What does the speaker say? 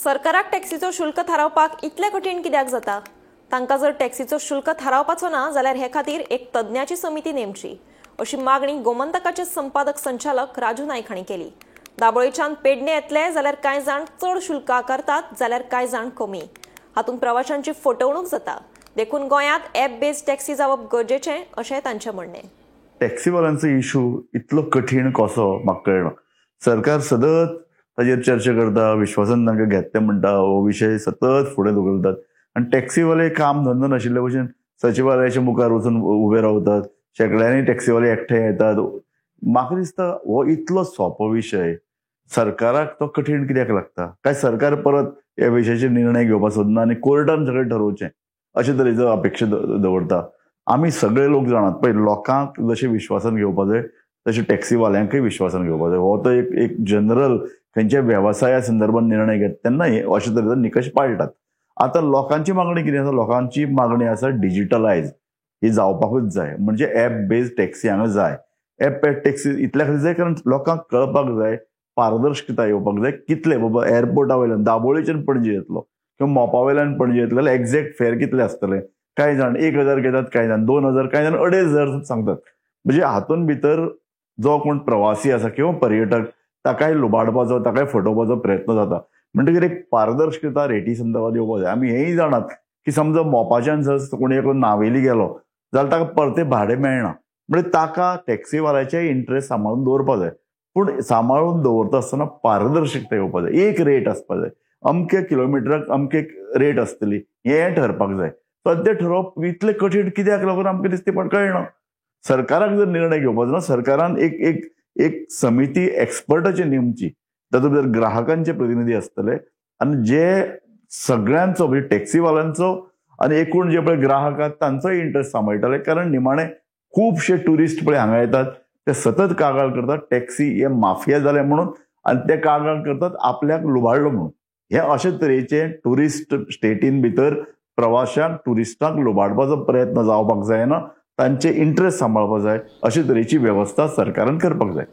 सरकाराक टॅक्सीचो शुल्क थारावपाक इतलें कठीण कित्याक जाता? तांकां जर टॅक्सीचो शुल्क थारावपाचो ना जाल्यार हे खातीर एक तज्ञाची समिती नेमची अशी मागणी गोमंतकाचे संपादक संचालक राजू नायक हांणी केली. दाबोळेच्यान पेडणे येतले जाल्यार कांय जाण चड शुल्क आकारतात जाल्यार कांय जाण कमी. हातूंत प्रवाशांची फटवणूक जाता. देखून गोंयांत ॲप बेस्ड टॅक्सी जावप गरजेचें अशें तांचें म्हणणें. टॅक्सीवाल्यांचो इशू इतलो कठीण कसो म्हाका कळना. सरकार सतत ताजेर चर्चा करता, विश्वासन तांकां घेतले म्हणटा, हो विशय सतत फुडें धुकलतात आनी टॅक्सीवाले काम धंदो नाशिल्ले भशेन सचिवालयाच्या मुखार वचून उबे रावतात, शेंकड्यांनी टॅक्सीवाले एकठांय येतात. म्हाका दिसता हो इतलो सोंपो विशय सरकाराक तो कठीण कित्याक लागता? काय सरकार परत ह्या विशयाचेर निर्णय घेवपाक सोदना आनी कोर्टान सगळें ठरोवचें अशे तरेचो अपेक्षा दवरता? आमी सगळे लोक जाणात पळय, लोकांक जशें विश्वासान घेवपाक जाय तशें टॅक्सीवाल्यांकय विश्वासान घेवपाक जाय. हो तो एक एक जनरल खंयच्या वेवसाया संदर्भात निर्णय घेता तेन्ना हे अशे तरेचो निकश पाळटात. आतां लोकांची मागणी कितें आसा? लोकांची मागणी आसा डिजिटलायज ही जावपाकूच जाय, म्हणजे ॲप बेस्ड टॅक्सी हांगा जाय. ॲप बेस्ड टॅक्सी इतल्या खातीर जाय कारण लोकांक कळपाक जाय, पारदर्शकता येवपाक जाय. कितले बाबा एअरपोर्टा वयल्यान दाबोळेच्यान पणजे येतलो किंवा मोपा वयल्यान पणजे येतलो जाल्यार एक्झॅक्ट फेर कितले आसतले? कांय जाण 1000 घेतात, कांय जाण 2000, कांय जाण 2500 सांगतात. म्हणजे हातून भितर जो कोण प्रवासी आसा किंवा पर्यटक ताकाय लुबाडपाचो, ताकाय फटोवपाचो प्रयत्न जाता. म्हणटकीर एक पारदर्शकता रेटी संदर्भात येवपाक जाय. आमी हेंय जाणात की समजा मोपाच्यान जर कोणी एकलो नावेली गेलो जाल्यार ताका परतें भाडें मेळना, म्हणजे ताका टॅक्सीवाल्याचे इंट्रस्ट सांबाळून दवरपाक जाय. पूण सांबाळून दवरता आसतना पारदर्शकता येवपाक जाय, एक रेट आसपाक जाय, अमके किलोमिटराक अमके रेट आसतली हें ठरपाक जाय. सद्या ठरोवप इतलें कठीण कित्याक लागून आमकां दिसता पण कळना. सरकाराक जर निर्णय घेवपाचो ना, सरकारान एक एक एक समिती एक्सपर्टाची नेमची, तातूंत भितर ग्राहकांचे प्रतिनिधी आसतले आनी जे सगळ्यांचो म्हणजे टॅक्सीवाल्यांचो आनी एकूण जे पळय ग्राहक आहात तांचोय इंट्रस्ट सांबाळटले. कारण निमाणे खुबशे ट्युरिस्ट पळय हांगा येतात ते सतत कागाळ करतात टॅक्सी हे माफिया जाले म्हणून, आनी ते कागाळ करतात आपल्याक लुबाडलो म्हणून. हे अशे तरेचे ट्युरिस्ट स्टेटीन भितर प्रवाशांक ट्युरिस्टांक लुबाडपाचो प्रयत्न जावपाक जायना, तांचे इंट्रस्ट सांबाळपाक जाय. अशे तरेची वेवस्था सरकारान करपाक जाय.